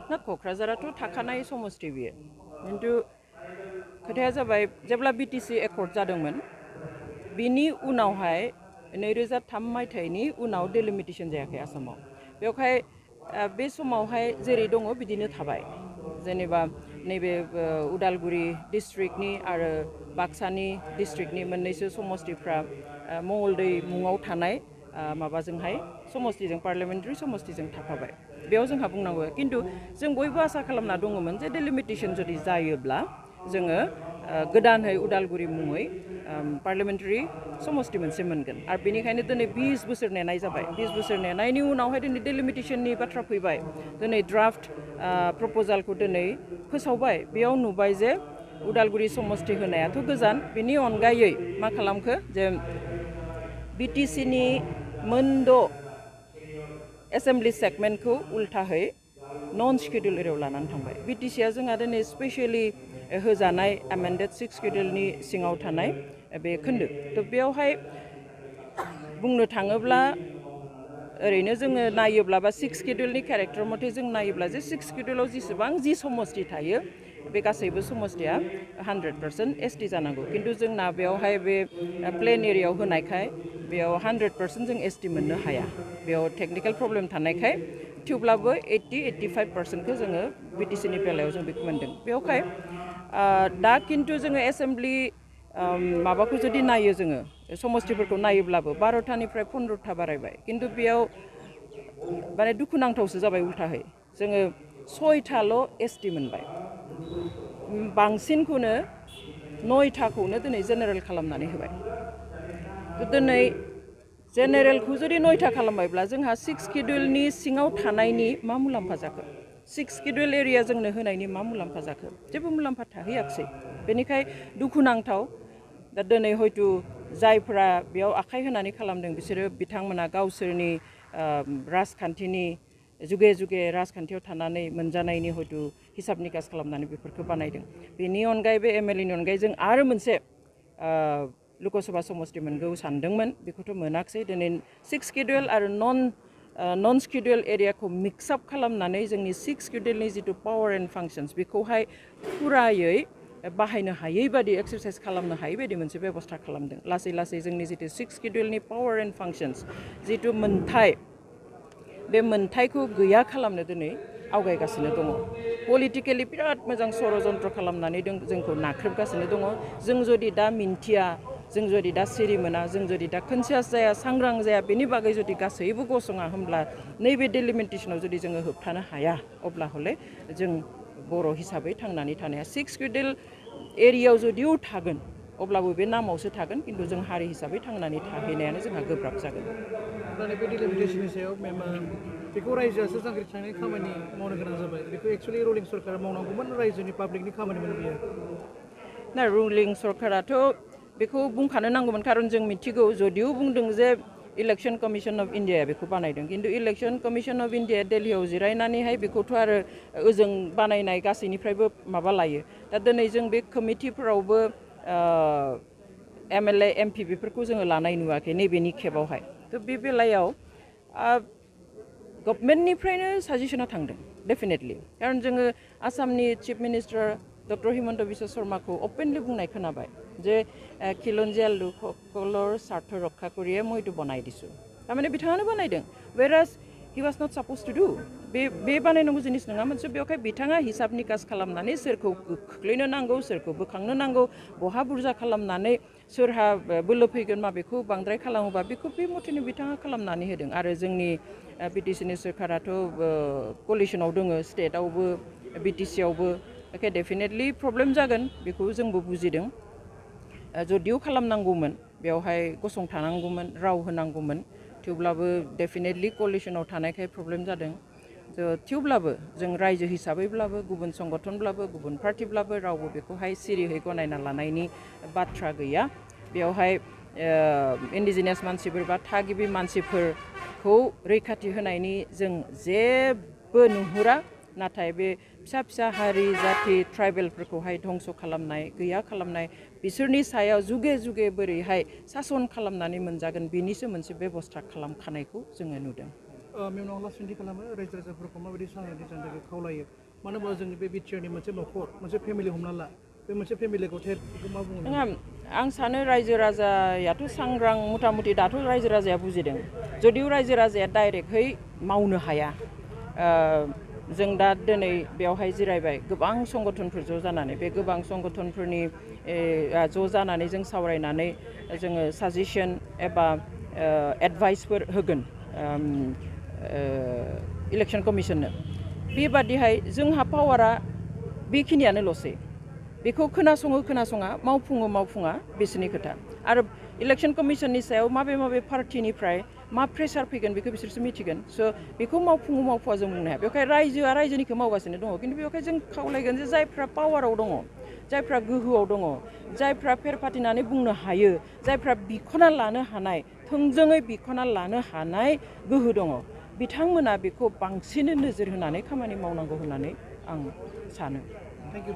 ना क'क्राझाराथ' थाखानाय समस्ति बियो खिन्थु खोथाया जाबाय जेब्ला बिटिसि एकर्ड जादोंमोन बिनि उनावहाय 2003 मायथाइनि उनाव डेलिमिटेशन जायाखै आसामाव बेवहाय बे समावहाय जेरै दङ बिदिनो थाबाय जेनेबा नैबे उदालगुरि डिस्ट्रिक्टनि आरो बाक्सानि डिस्ट्रिक्टनि मोननैसो समस्तिफ्रा मंगलदै मुङाव थानाय माबाजोंहाय समस्तिजों पार्लियामेन्टारि समस्तिजों थाफाबाय बेयाव जोंहा बुंनांगौ खिन्थु जों बयबो आसा खालामना दङमोन जे डेलिमिटेशन जुदि जायोब्ला जोङो गोदानहै उदालगुरि मुङै पार्लियामेन्टारि समस्ति मोनसे मोनगोन आरो बेनिखायनो दिनै 20 बोसोर नेनाय जाबाय 20 बोसोर नेनायनि उनावहाय दिनै डेलिमिटेशननि बाथ्रा फैबाय दिनै ड्राफ्ट प्रप'जालखौ दिनै फोसावबाय बेयाव नुबाय जे उदालगुरि समस्ति होनायाथ' गोजान बेनि अनगायै मा खालामखो जे बिटिसिनि मोनद' एसेम्बलि सेगमेन्टखौ उल्थाहै नन स्केड्युल एरियायाव लानानै थांबाय बिटिसिया जोंहा दिनै स्पेसियेलि होजानाय एमेन्डेड 6 स्केड्युलनि सिङाव थानाय बे खोन्दो थ' बेयावहाय बुंनो थाङोब्ला ओरैनो जोङो नायोब्ला बा 6 स्केड्युलनि केरेक्टार मथे जों नायोब्ला जे 6 स्केड्युलाव जेसेबां जि समस्ति थायो बे गासैबो समस्तिया 100% एसटि जानांगौ किन्तु जोंना बेयावहाय बे प्लेन एरियायाव होनायखाय बेयाव 100% जों एसटि मोननो हाया बेयाव टेक्निकेल प्रब्लेम थानायखाय थेवब्लाबो 80-85%खौ जोङो बिटिसिनि बेलायाव जों बेखौ मोनदों बेयावहाय दा किन्तु जोङो एसेम्बलि माबाखौ जुदि नायो जोङो समस्तिफोरखौ नायोब्लाबो 12थानिफ्राय 15था बारायबाय किन्तु बेयाव माने दुखुनांथावसो जाबाय उल्थाहै जोङो 6थाल' एसटि मोनबाय बांसिनखौनो 9थाखौनो दिनै जेनेरेल खालामनानै होबाय दिनै जेनेरेलखौ जुदि 9था खालामबायब्ला जोंहा 6 स्केड्युलनि सिङाव थानायनि मा मुलाम्फा जाखो 6 स्केड्युल एरिया जोंनो होनायनि मा मुलाम्फा जाखो जेबो मुलाम्फा थाहैयाखसै बेनिखाय दुखुनांथाव दा दिनै हयतो जायफोरा बेयाव आखाइ होनानै खालामदों बिसोरो बिथांमोना गावसोरनि राजखान्थिनि जुगे जुगे राजखान्थियाव थानानै मोनजानायनि हयतो हिसाब निकास खालामनानै बेफोरखौ बानायदों बेनि अनगायै बे एमएलएनि अनगायै जों आरो मोनसे लोकसभा समस्ति मोनगौ सानदोंमोन बेखौथ' मोनाखसै दिनै 6 स्केड्युल आरो नन स्केड्युल एरियाखौ मिक्सआप खालामनानै जोंनि 6 स्केड्युलनि जितु पावार एन्ड फांसन्स बेखौहाय फुरायै बाहायनो हायै बादि एक्सारसाइज खालामनो हायै बादि मोनसे बेबस्था खालामदों लासै लासै जोंनि जितु 6 स्केड्युलनि पावार एन्ड फांसन्स जितु मोनथाय बे मोनथायखौ गैया खालामनो दिनै आवगायगासिनो दङ पलिटिकेलि बिराद मोजां षड़यन्त्र खालामनानै जोंखौ नाख्रेबगासिनो दङ जों जुदि दा मिन्थिया जों जुदि दा सिरि मोना जों जुदि दा कनसियास जाया सांग्रां जाया बेनि बागै जुदि गासैबो गसङा होमब्ला नैबे डेलिमिटेशनाव जुदि जोङो होबथानो हाया अब्ला हले जों बर' हिसाबै थांनानै थानाया 6 स्केड्युल एरियायाव जुदिও थागोन अब्लाबो बे नामावसो थागोन किन्तु जों हारि हिसाबै थांनानै थाहैनायानो जोंहा गोब्राब जागोन बे डेलिमिटेशननि सायाव बेखौ रायजोआसो जांख्रिखांनाय खामानि मावनो गोनां जाबाय बेखौ एक्चुअलि रुलिं सरकारा मावनांगौमोन रायजोनि पाब्लिकनि खामानिमोन बियो ना रुलिं सरकाराथ' बेखौ बुंखानो नांगौमोन खारन जों मिथिगौ जदिও बुंदों जे इलेक्शन कमिशन अफ इन्डिया बेखौ बानायदों किन्तु इलेक्शन कमिशन अफ इन्डिया दिल्लीयाव जिरायनानैहाय बेखौथ' आरो ओजों बानायनाय गासैनिफ्रायबो माबा लायो दा दिनै जों बे कमिटिफोरावबो एमएलए एमपि बेफोरखौ जोङो लानाय नुवाखै नैबेनि खेबावहाय थ' बे बेलायाव गभर्नमेन्टनिफ्रायनो साजेसना थांदों डेफिनेटलि खारन जोङो आसामनि chief minister doctor Himanta Biswa शर्माखौ अपेनलि बुंनाय खोनाबाय जे খিলঞ্জীয়া লোকসকলৰ স্বাৰ্থ ৰক্ষা কৰিয়ে মই এইটো বনাই দিছোঁ তাৰমানে বিথাङানো বানাইदों whereas he was not supposed to do बे बानायनांगौ जिनिस नङामोन सो बेवहाय बिथाङा हिसाब निकास खालामनानै सोरखौ खोख्लैनो नांगौ सोरखौ बोखांनो नांगौ बहा बुरजा खालामनानै सोरहा बोलो फैगोन माबेखौ बांद्राय खालामोबा बेखौ बे मथेनो बिथाङा खालामनानै होदों आरो जोंनि बिटिसिनि सोरखाराथ' कलिशनाव दङ स्टेटआवबो बिटिसियावबो एखे डेफिनेटलि प्रब्लेम जागोन बेखौ जोंबो बुजिदों जदिও खालामनांगौमोन बेवहाय गसंथानांगौमोन राव होनांगौमोन थेवब्लाबो डेफिनेटलि कलिशनाव थानायखाय प्रब्लेम जादों थेवब्लाबो जों रायजो हिसाबैब्लाबो गुबुन संगठनब्लाबो गुबुन पार्टिब्लाबो रावबो बेखौहाय सिरियै गनायना लानायनि बाथ्रा गैया बेवहाय इन्डिजिनियास मानसिफोर बा थागिबि मानसिफोरखौ रैखाथि होनायनि जों जेबो नुहुरा नाथाय बे फिसा फिसा हारि जाति ट्राइबेलफोरखौहाय धंस खालामनाय गैया खालामनाय बिसोरनि सायाव जुगे जुगे बोरैहाय सासन खालामनानै मोनजागोन बेनिसो मोनसे बेबस्था खालामखानायखौ जोङो नुदों मेमनाव लास्ट विनति खालामो रायजो राजाफोरखौ माबायदि सांग्रांथि जानो थाखाय खावलायो मानो होनबा जोंनि बे बिटिआरनि मोनसे न'खर मोनसे फेमिलि हमना ला बे मोनसे फेमिलिखौ बेखौ मा बुङो आं सानो रायजो राजायाथ' सांग्रां मथा मथि दाथ' रायजो राजाया बुजिदों जुदिव रायजो राजाया डाइरेक्टहै मावनो हाया जों दा दिनै बेवहाय जिरायबाय गोबां संगठनफोर ज' जानानै बे गोबां संगठनफोरनि ज' जानानै जों सावरायनानै जोङो साजेसन एबा एडभाइसफोर होगोन इलेक्शन कमिसननो बेबादिहाय जोंहा पावारा बेखिनियानोल'सै बेखौ खोनासङा मावफुङा बिसोरनि खोथा आरो इलेक्शन कमिसननि सायाव माबे पार्टिनिफ्राय मा प्रेसार फैगोन बेखौ बिसोरसो मिथिगोन स' बेखौ मावफुङा जों बुंनो हाया बेवहाय रायजोआ रायजोनिखौ मावगासिनो दङ खिन्थु बेवहाय जों खावलायगोन जे जायफ्रा पावाराव दङ जायफ्रा गोहोआव दङ जायफ्रा फेर फाथिनानै बुंनो हायो जायफ्रा बिख'ना लानो हानाय थोंजोङै बिख'ना लानो हानाय गोहो दङ बिथांमोना बेखौ बांसिन नोजोर होनानै खामानि मावनांगौ होननानै आं सानो थेंक इउ